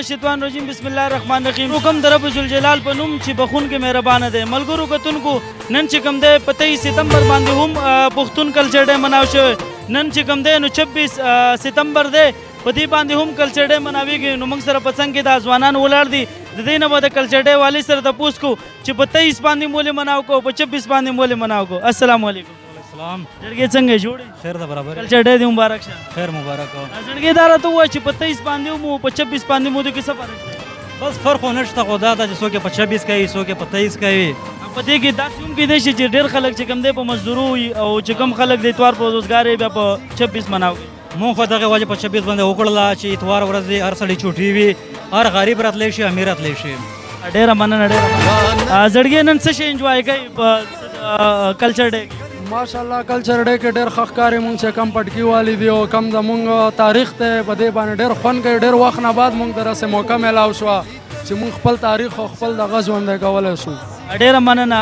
الشیطان الرجیم، بسم الله الرحمن الرحیم. حکم د رب ذوالجلال په نوم چې بخونکې مهربانه دی. ملګرو کتونکو، نن چې کوم دی په 23 ستمبر باندې هم پښتون کلچر ډے مناو شوی. نن چې کوم دی نو 26 ستمبر دی، په دې باندې هم کلچر ډے مناویږي. نو موږ سره په څنګ کې دا ځوانان ولاړ دي، د دې نه به د کلچر ډے والي سره تپوس کو چې په 23 باندې مولې مناو کو، په 26 باندې مولې مناو کو. السلام علیکم. سلام. زړګی څنګه جوړ؟ خیر ده، برابر. کلچر ډے دې مبارک شه. خیر مبارک. زړګی دا راته ووایه چې په 23 باندې مو په 26 باندې مو د کې څه فرق دی؟ بس فرق خو نشته، خو دا ده چې څوک یې په 26 کوي، څوک یې په 23 کوي. په دې کې داسې هم کېدای شي چې ډېر خلک چې کوم دی په مزدورو وي او چې کوم خلک د اتوار په روزګار یې بیا په 26 مناو کوي. مونږ خو دغه وجه په 26 باندې وکړله چې اتوار ورځ دی، هر سړی چوټي وي، هر غریب راتلی شي، امیر راتلی شي. ډېره مننه، ډېره مننه. زړګی نن څه شی انجوای کوي په کلچر ډے کې؟ ماشاءالله کلچر ډے کې ډېر ښه ښکاري. مونږ چې کم پټکي والي دي او کم زمونږ تاریخ دی، په دې باندې ډېر خوند کوي. ډېر وخت نه بعد مونږ ته داسې موقع میلاو شوه چې مونږ خپل تاریخ او خپل دغه ژوندی کولی شو. ډېره مننه.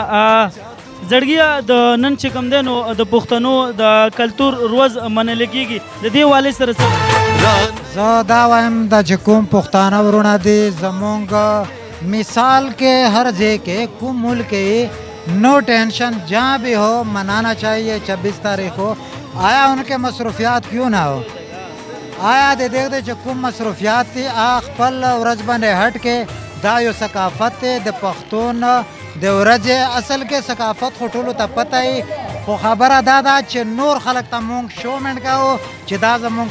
زړګیه، د نن چې کوم دی نو د پښتنو د کلتور ورځ منل کېږي، د دې والي سره څه؟ زه دا وایم دا چې کوم پښتانه وروڼه دي، زمونږ مثال کې هر ځای کې کوم ملک کې نو टेंशन، जहाँ भी हो मनाना चाहिए 26 तारीख को. आया उनके मसरूफियात क्यों ना हो, आया दे देख दे چې کوم مصروفیات دي، آ خپل ورځ باندې هټ کې دا یو ثقافت دی د پښتون د ورځې. اصل کې ثقافت خو ټولو ته پته وي، خو خبره دا ده چې نور خلک ته مونږ شومنټ کوو چې دا زمونږ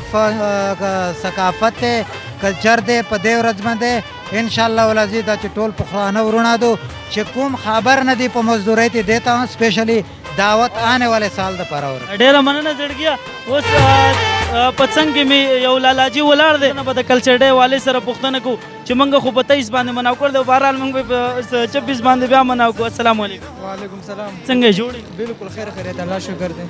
ثقافت دی، کلچر دی. په دې ورځ باندې انشاءالله العزیز دا چې ټول پښتانه وروڼه دو چې کوم خبر نه دی په مزدورۍ ته، دې ته سپیشلی دعوت آنے والے سال د پاره ورکړي. ډېره مننه زړګیه. اوس په څنګ کې مې یو لالاجي ولاړ دی، نه به د کلچر ډے والي سره پوښتنه کوو چې موږ خو په 23 باندې مناو کړ دی، بهرحال موږ به په 26 باندې بیا مناو کوو. السلام علیکم. وعلیکم سلام. څنګه یې جوړ یې؟ بالکل خیر خیریت، الله شکر دی.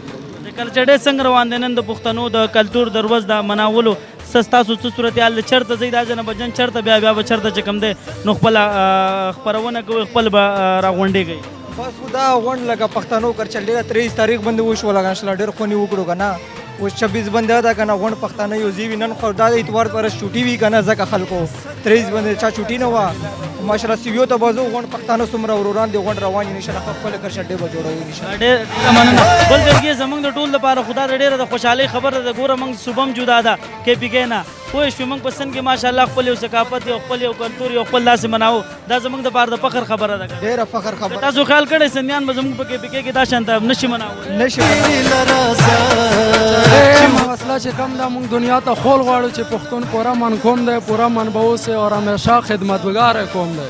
د کلچر ډے څنګه روان دی نن د پښتنو د کلتور د ورځ د مناولو څه ستاسو څه صورتحال دی؟ چېرته ځئ دا ځای نه به جن چېرته بیا بیا به چېرته چې کوم دی نو خپله خپرونه کوئ، خپل به راغونډېږئ؟ بس خو دا غونډ لکه پښتنو کلچر ډېره 23 تاریخ باندې وشوله که نه، ډېر خوند یې وکړو که نه. اوس 26 باندې ده که نه، غونډ پښتانه یو ځای وي. نن خو دا د اتوار پر ورځ چوټي وي که نه، ځکه خلکو 23 باندې چا چوټي نه وه. ماشاءالله سیویو ته به ځو، غونډ پښتانه څومره وروران دي، غونډ روان دي، انشاءالله ښه خپله کلچر ډې به جوړوو انشاءالله. ډېره مننه. بل زړګی زمونږ د ټول لپاره خو دا ډېره د خوشحالۍ خبره ده. ګوره موږ صوبه هم جدا ده کې پي کې نه پوه شوې، موږ په سن کې ماشاءالله خپل یو ثقافت یو خپل یو کلتور یو خپل داسې مناو، دا زمونږ دپاره د فخر خبره ده. ډېره فخر خبره. که تاسو خیال کړئ سندیان به زمونږ په کې پي کې کې دا شان ته نشي مناولی. نشي. مسله چې کوم ده موږ دنیا ته خول غواړو چې پښتون پوره من قوم دی، پوره من به اوسي او همیشه خدمتګار قوم دی.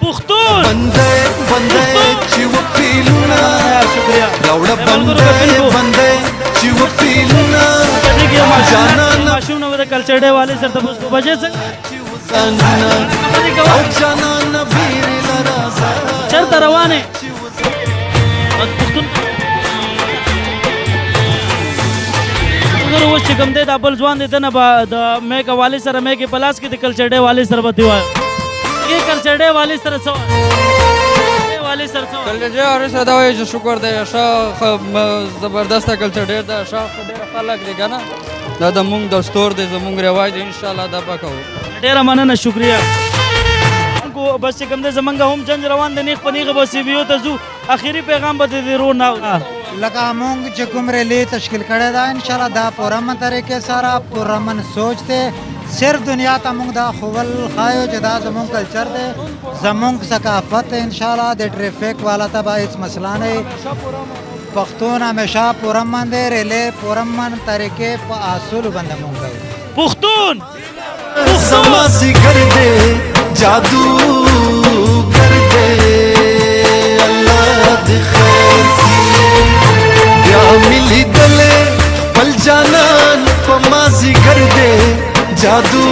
پښتون بندې بندې چې وپیلونه شکریہ. راوړه، بندې بندې چې وپیلونه جانان. ماشوم نو د کلچر ډے والے سره تاسو کو بجې څنګه ځانونه او جانان ویرې لرازه. چرته روانه پښتون؟ مګر اوس چې کوم دی دا بل ځوان دی، دنه به د میک والے سره میک په لاس کې د کلچر ډے والے سره به دی وایي. یې کلچر ډے والے سره څه وایي؟ والے سره څه وایي؟ کلچر ډے والے سره دا وایي چې شکر دی، ښه زبردست کلچر ډېر دی، ښه ډېر خلک دی که نه، دا د مونږ دستور دی، زمونږ رواج دی، انشاءالله دا به کوو. ډېره مننه، شکریہ. کو بس چې کوم دی زمونږ هم جنج روان دی، نیغ په نیغه به سی بي او ته ځو. اخري پیغام به د دې ورور نه اورو. لکه مونږ چې کوم ریلی تشکیل کړی ده انشاءالله دا پرامن طریقې سره پرامن سوچ دی، صرف دنیا ته مونږ دا ښوول ښایو چې دا زمونږ کلچر دی، زمونږ ثقافت دی. انشاءالله د ټریفک والا ته به هېڅ مسله نه وي. پښتون همیشه پرامن دی، ریلی پرامن طریقې په اصولو باندې مونږ کوو. پښتون زما ځیګر دی جادو ګر دی، الله دې خیر کړي. بیا مې لیدلی خپل جانان په ما ځیګر دی جادو.